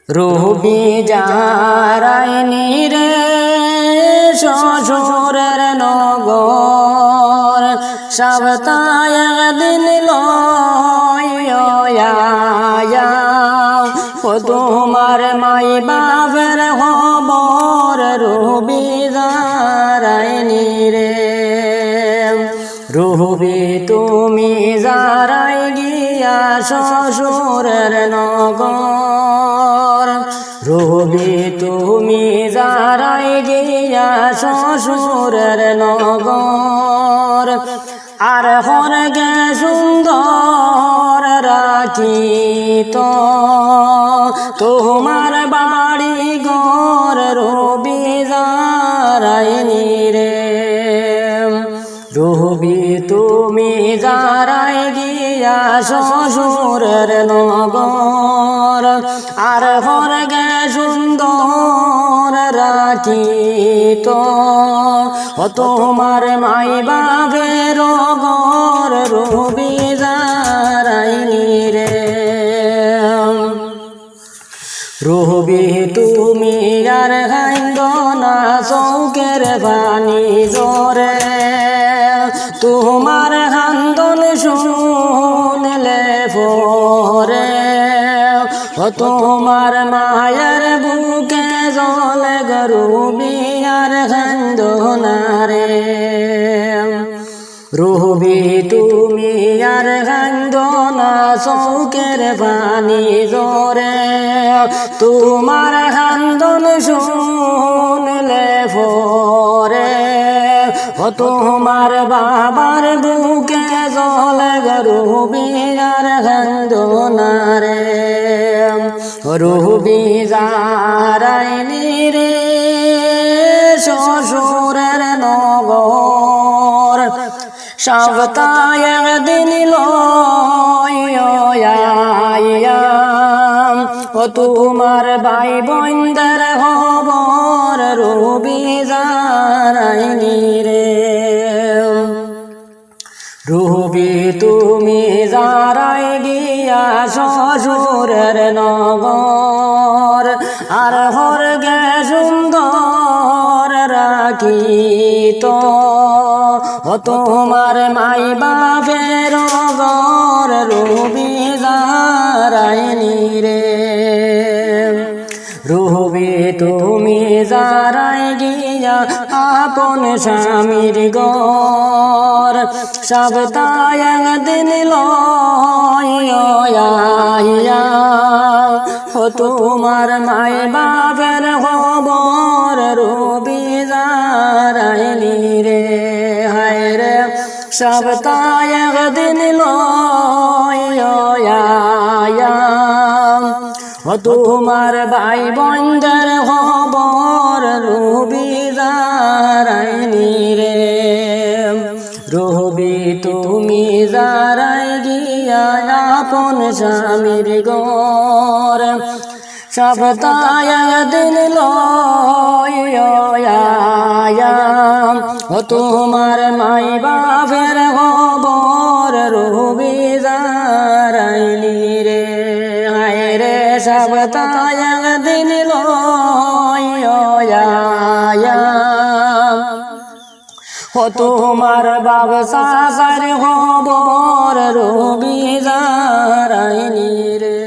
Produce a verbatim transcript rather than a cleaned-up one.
রুবি যারাইনি রে শ্বশুরের নগর, সপ্তায় একদিন লইয়া আয়া। ও তোমার মাই বাপের খবর রুবি যারাইনি রে। রুবি তুমি যারাই গিয়া শ্বশুরের নগর, রুবি তুমি যারাই গিয়া শ্বশুরের নগর, আর হরগে সুন্দর রাখিত তোমার বাড়ি ঘর রুবি যারাইনি রে। রুবি তুমি যারাই গিয়া শ্বশুরের নগর, আর হরগে সুন্দর রাখিত তোমার মাই বাপের ঘর রুবি যারাইনি রে। রুবি তুমি আর কাইন্দো না চউখের পানি ঝরে, তোমার কান্দন শুনলে পরে। ও তোমার মায়ের বুকে জ্বলে গো রুবি আর কাইন্দো না রে। রুবি তুমি আর কাইন্দো না চউখের পানি ঝরে, তোমার কান্দন শুনলে পরে। ও তোমার বাবার বুকে জ্বলে গো রুবি আর কাইন্দো না রে। রুবি যারাইনি রে শ্বশুরের নগর, সপ্তায় একদিন লইয়া আইয়া। ও তোমার ভাই বইনদের খবর রুবি যারাইনি রে। রুবি তুমি যারাই গিয়া শ্বশুরের নগর, আর হরগে সুন্দর রাখিত তোমার মাই বাপের ঘর রুবি যারাইনি রে। রুবি তুমি যারাই গিয়া আপন স্বামীর ঘর, সপ্তায় একদিন লইয়া আইয়া। ও তোমার মাই বাপের খবর রুবি যারাইনি রে। হায় রে, সপ্তায় একদিন লইয়া আইয়া। ও তোমার ভাই বইনদের খবর রুবি যারাইনি রে। রুবি তুমি যারাই গিয়া আপন স্বামীর ঘর, সপ্তায় একদিন লইয়া আইয়া। ও তোমার মাই বাপের খবর রুবি যারাইনি রে। হায় রে, সপ্তায় একদিন লইয়া আইয়া। ও তোমার বাপ চাচার খবর রুবি যারাইনি রে।